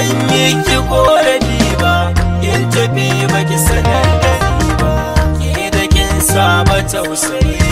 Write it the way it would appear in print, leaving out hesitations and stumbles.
zan yi ki korafi ba, kin tafi baki sanar da ni ba. Ke da kin saba tausayi.